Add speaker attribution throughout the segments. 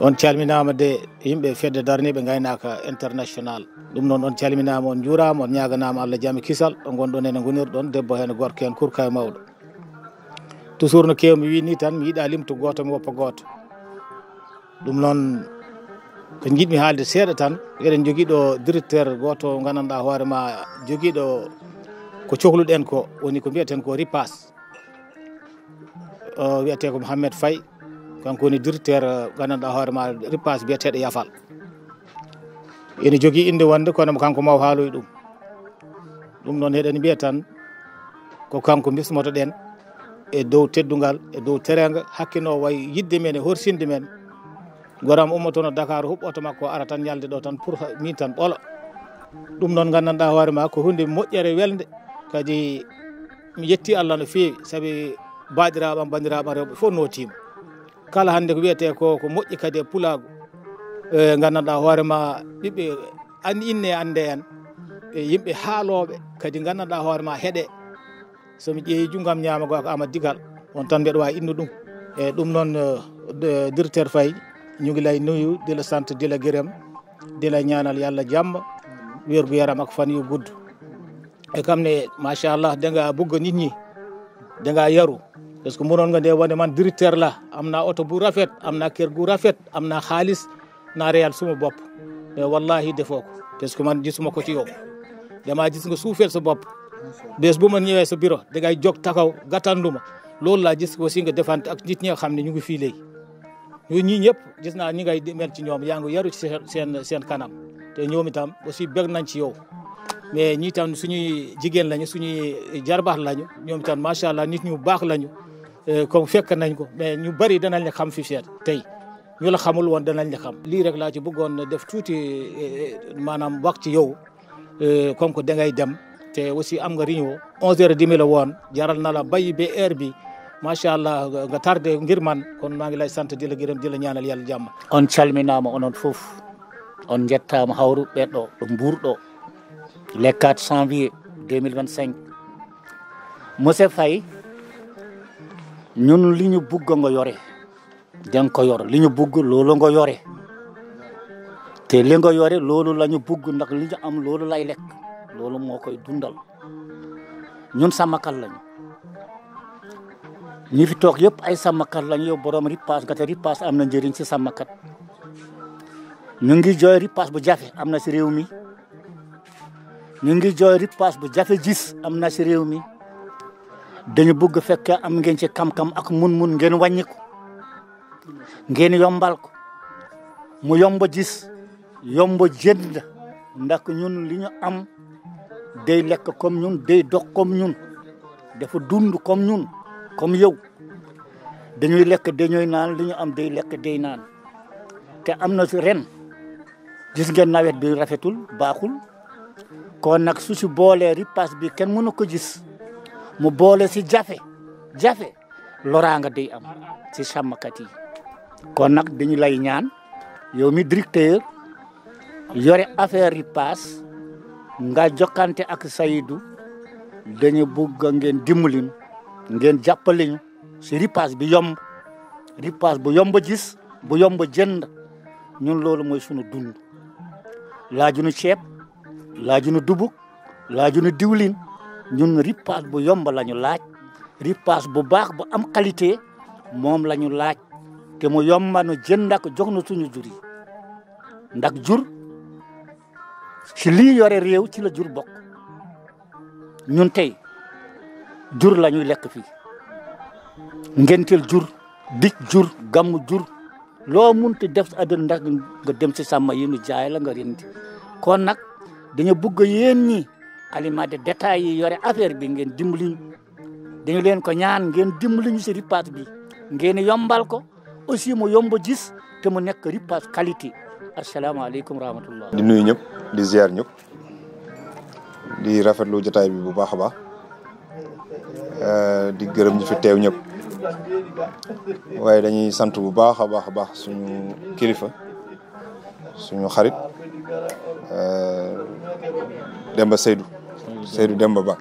Speaker 1: on calminama de yimɓe fedde darniɓe gaynaka international ɗum noon on calminama on juurama on ñaganama Allah jaami kisal ɗo gonɗon ene gonirɗon debbo hen gorko hen kurka e mawɗo toujours no kewmi wi ni tan mi yiiɗa limto goto mi woppa goto ɗum noon ko jiɗmi haalde seeɗa tan eɗen joguiɗo directeur goto gandanɗa hoorema joguiɗo ko cohluɗen ko woni ko mbiyeten ko ripas wiyete ko Mouhamed Faye kanko woni directeur gandanɗa hoorema ripas biyeteɗo Yafal ene jogui inde wonde kono kanko maw haaloy ɗum noon eɗen mbiya tan ko kanko bismoto ɗen e dow teddugal e dow teranga hakkino way yidde men e horsinde men goram ummotono Dakar huɓɓoto makko ara tan ñalde ɗo tan pour min tan ɓolo ɗum noon gandanɗa hoorema ko hunde moƴƴere welde kadi mi yetti Allah no fewi saabi baɗiraɓam bandiraɓam rewɓe fof notima kala hande ko wiyete ko moƴƴi kadi e pulago gandanɗa hoorema ɓiɓɓe inne ande en e yimɓe haaloɓe kadi gandanɗa hoorema heeɗe somi ƴeewi junggam ñamago ko Amadou Digal on tan mbeɗa wawi innu ɗum e ɗum noon directeur Faye ñu ngi lay nuyu di la sant di la gërëm di la ñaanal yàlla jàmm wér gu yaram ak fan yu gudd e kam ne machallah danga bëgg nit ñi danga yaru parce que mënoon nga de wane man directeur la am naa oto bu rafet am naa kër gu rafet am naa xaalis naa réyal suma bopp mais wallahi defoo ko parce que man gisuma ko ci yow dama gis nga suufeel sa bopp bés bu ma ñëwee sa bureau dangay jóg taxaw gàttanduma loolu laa gis aussi nga defante ak nit ñi nga xam ne ñu ngi fii léegi ñun ñii ñëpp gis naa ñi ngay mel ci ñoom yaa ngi yaru ci seen kanam te ñoom itam aussi bëgg nañ ci yow mais ñi tam suñuy jigéen lañu suñuy jarbax lañu ñoom itam macha allah nit ñu baax lañu comme fekk nañ ko mais ñu bari danañ la xam fi seet tey ñu la xamul woon danañ la xam lii rek laa ci bëggoon def tuuti maanaam wax ci yow comme que dangay dem te aussi am nga réunion 11h30 la woon jaral na la bay ba heure bi macha allah nga tardé ngir man kon maa ngi lay sant di la gërëm di la ñaanal yàlla jàmm.
Speaker 2: on calminama onon fof on jettama hawruɓe ɗo ɗo Mbour ɗo le 4 janvier 2025 monsieur Faye ñun li ñu bugg nga yore danga ko yor li ñu bugg loolu nga yore te li nga yore loolu la ñu bugg ndax li ñu am loolu lay lekk loolu moo koy dundal ñun sàmmkat lañu ñi fi toog yëpp ay sàmmkat lañu yow borom ripaas nga te ripaas am na njëriñ si sàmmkat ñu ngi jooy ripaas bu jafe am na si réew mi ñu ngi jooy ripaas bu jafe gis am na si réew mi dañu bëgg fekkee am ngeen ci kam-kam ak mun-mun ngeen wàññi ko ngeen yombal ko mu yomb gis yomb jënd ndax ñun li ñu am day lekk comme ñun day dox comme ñun dafa dund comme ñun comme yow dañuy lekk dañuy naan li ñu am day lekk day naan te am na si ren gis ngeen nawet bi rafetul baaxul kon nag su si boolee ripaas bi kenn mënu ko gis mu boole si jafe loraanga day am si sàmmkat yi kon nag dañu lay ñaan yow mi directeur yore affaire ripaas nga jokkante ak Seydou dañu bëgg ngeen dimbalin ngeen jàppale ñu si ripaas bi yomb ripaas bu yomb gis bu yomb jënd ñun loolu mooy sunu dund laajunu ceeb laajunu dubuk laajunu diwlin ñun ripaas bu yomb lañu laaj ripaas bu baax bu am qualité moom lañu laaj te mu yomba nu jënd ak jox na suñu jur yi ndax jur si lii yore réew ci la jur bokk ñun tey jur la ñuy lekk fii ngenteel jur dik jur gàmmu jur loo munti def si àdduna ndax nga dem si sàmm yi nu jaay la nga rendi kon nag dañu bëgg yéen ñi aliment de détail yi yore affaire bi ngeen dimbali dañu leen ko ñaan ngeen dimbali ñu si ripaas bi ngeen yombal ko aussi mu yomb gis te mu nekk ripaas qualité asalaamaaleykum rahmatullah
Speaker 3: di nuyu ñëpp di ziar ñëpp di rafetlu jotaay bi bu baax a baax di gërëm ñi fi teew ñëpp waaye dañuy sant bu baax a baax suñu kilifa suñu xarit Demba Seydou Demba Ba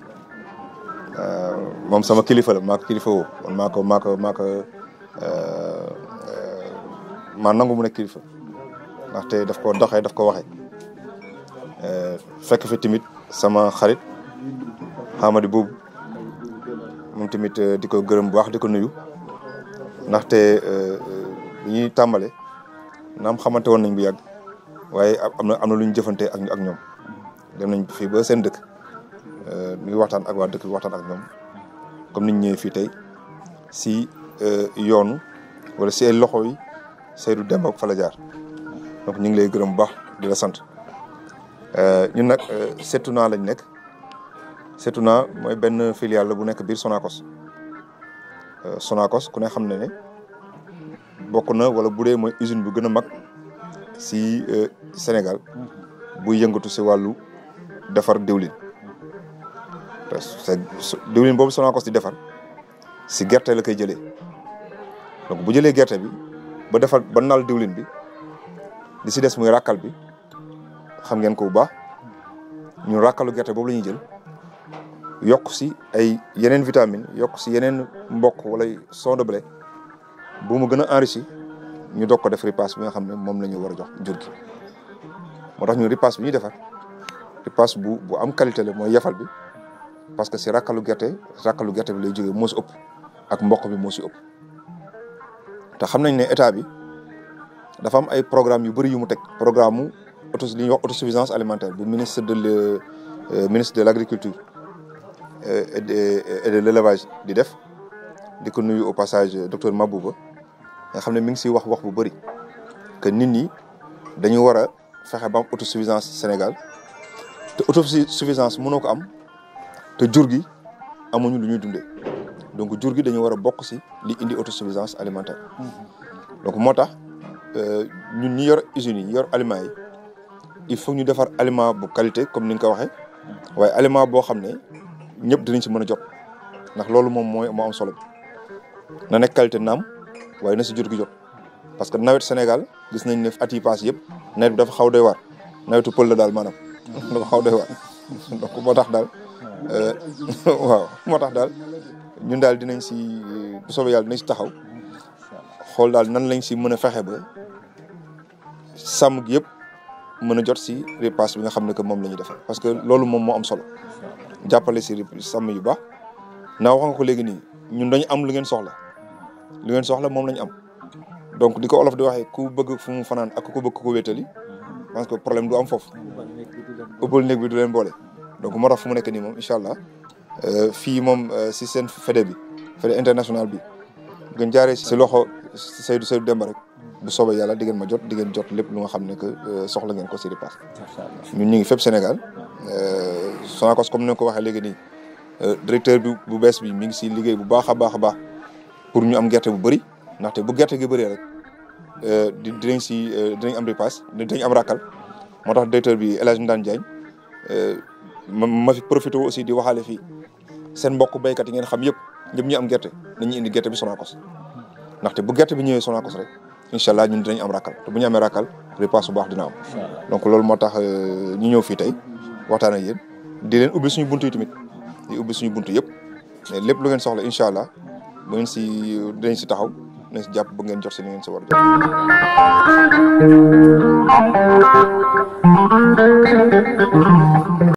Speaker 3: moom sama kilifa la maa ko kilifa woo man maa nangu mu nekk kilifa ndaxte daf ko doxee daf ko waxee fekk fi tamit sama xarit Hamadi boobu moom tamit di ko gërëm bu baax di ko nuyu ndaxte bi ñuy tàmbale naam xamante woon nañ bu yàgg waaye am na lu ñu jëfante ak ñoom dem nañ fii ba seen dëkk ñu ngi waxtaan ak waa dëkk bi waxtaan ak ñoom comme niñ ñëwee fii tey si yoonu wala si ay loxo yi Seydou Demba fa la jaar donc ñu ngi lay gërëm bu baax di la sant ñun nag Setuna lañ nekk Setuna mooy benn filiale la bu nekk biir Sonacos Sonacos ku ne xam ne bokk na wala bu dee mooy usine bu gën a mag si Sénégal buy yëngatu si wàllu defar diwlin diwlin boobu Sonacos di defar si gerte la koy jëlee donc bu jëlee gerte bi ba defar ba nal diwlin bi li si des muy ràkkal bi xam ngeen ko bu baax ñun ràkkalu gerte boobu la ñuy jël yokk si ay yeneen vitamine yokk si yeneen mbokk wala son de blé bu mu gën a enrichi ñu doog ko def ripaas bi nga xam ne moom la ñu war a jox jur gi moo tax ñu ripaas bi ñuy defar ripaas bu am qualité la mooy yafal bi parce que si ràkkalu gerte bi lay jógee moo si ëpp ak mboq bi moo si ëpp te xam nañ ne état bi dafa am ay programme yu bëri yu mu teg programme li ñuy wax autosuffisance alimentaire bu ministre de l'agriculture et de l'élevage di def di ko nuyu au passage docteur Mabouba nga xam ne mi ngi siy wax bu bëri que nit ñi dañu war a fexe ba am autosuffisance Sénégal te autosuffisance mënoo ko am te jur gi amuñu lu ñuy dundee donc jur gi dañu war a bokk si li indi autosuffisance alimentaire donc moo tax ñun ñi yor usines yi yor aliments yi il faut ñu defar aliment bu qualité comme ni nga ko waxee waaye aliment boo xam ne ñëpp dinañ si mën a jot ndax loolu moom moo am solo na nekk qualité naam waaye na si jur gi jot parce que nawet Sénégal gis nañ ne at yi pass yëpp nawet bi dafa xaw doy waar nawetu pël la daal maanaam dafa xaw doy waar donc moo tax daal moo tax daal ñun daal dinañ si bu soobee yàlla dinañ si taxaw xool daal nan lañ si mën a fexe ba sàmm gi yëpp mën a jot si ripaas bi nga xam ne que moom la ñuy defar parce que loolu moom moo am solo jàppale si sàmm yu baax naa wax nga ko léegi nii ñun dañu am lu ngeen soxla moom lañu am donc di ko olof di waxee ku bëgg fu mu fanaan ak ku bëgg ko wéetali parce que problème du am foofu ëppal néeg bi du leen boole donc moo tax fu mu nekk nii moom incha allah fii moom si seen fédé international bi ngeen jaaree si loxo Seydou Demba rek bu soobee yàlla di ngeen ma jot di ngeen jot lépp lu nga xam ne que soxla ngeen ko si ripaas ñun ñu ngi fépp Sénégal Sonacos comme ni ko waxee léegi nii directeur bi bu bees bi mi ngi si liggéey bu baax a baax pour ñu am gerte bu bëri ndaxte bu gerte gi bëree rek dinañ am ripaas dinañ am ràkkal moo tax directeur bi El Hadj Ndane Diagne ma fi profité aussi di waxaale fii seen mbokk béykat yi ngeen xam yëpp ñu am gerte nañu indi gerte bi Sonacos ndaxte bu gerte bi ñëwee Sonacos rek incha allah ñun dinañ am ràkkal te bu ñu amee ràkkal ripaas bu baax dina am donc loolu moo tax ñu ñëw fii tey waxtaan ak yéen di leen ubbi suñu buntu yi tamit di ubbi suñu buntu yëpp mais lépp lu ngeen soxla incha allah bu ngeen dinañ si taxaw dinañ si jàpp ba ngeen jot si li ngeen si war a jot